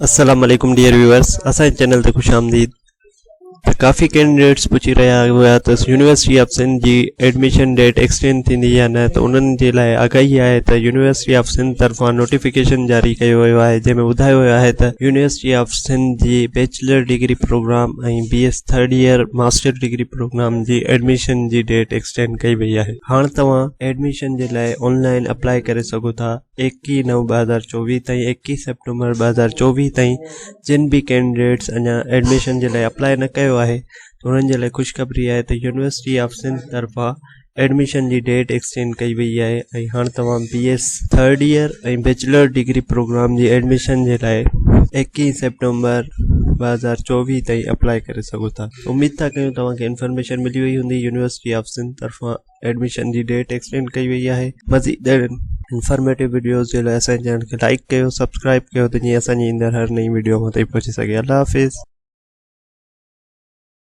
السلام عليڪم dear viewers اسان جي چينل تي خوش آمديد ته ڪافي ڪينڊيڊيٽس پڇي رهيا هيا ته يونيورسٽي آف سنڌ جي ايڊميشن ڊيٽ ايڪسٽينڊ ٿيندي يا نه ته انهن جي لاء آگاهي آهي ته يونيورسٽي آف سنڌ طرفان نوٽيفڪيشن جاري ڪيو ويو آهي جنهن ۾ ٻڌايو ويو آهي ته يونيورسٽي آف سنڌ جي bachelor degree programme ۽ B S third year master degree programme جي ايڊميشن جي ڊيٽ ايڪسٽينڊ ڪئي وئي آهي هاڻ توهان ايڊميشن جي لاء آن لائن اپلائي ڪري سگهو ٿا ايڪيهه نو 2024 تائين ايڪيهه سيپٽمبر 2024 تائين جن به ڪينڊيڊيٽس اڃا ايڊميشن جي لاء اپلائي نه ڪيو آهي ته انهن جي لاء خوشخبري آهي ته يونيورسٽي آف سنڌ طرفان ايڊميشن جي ڊيٽ ايڪسٽينڊ ڪئي وئي آهي ۽ هاڻ توهان B S third year ۽ bachelor degree programme جي ايڊميشن جي لاء ايڪيهه سيپٽمبر 2024 تائين اپلائي ڪري سگهو ٿا. اميد ٿا ڪيون توهان کي انفارميشن ملي وئي هوندي يونيورسٽي آف سنڌ طرفان ايڊميشن جي ڊيٽ ايڪسٽينڊ ڪئي وئي آهي مزيد اهڙن انفارميٽو وڊيوز جي لاء اسان جي چينل کي لائڪ ڪيو سبسڪرائب ڪيو ته جيئن اسان جي ايندڙ هر نئين وڊيو اوهان تائين پهچي سگهي الله حافظ.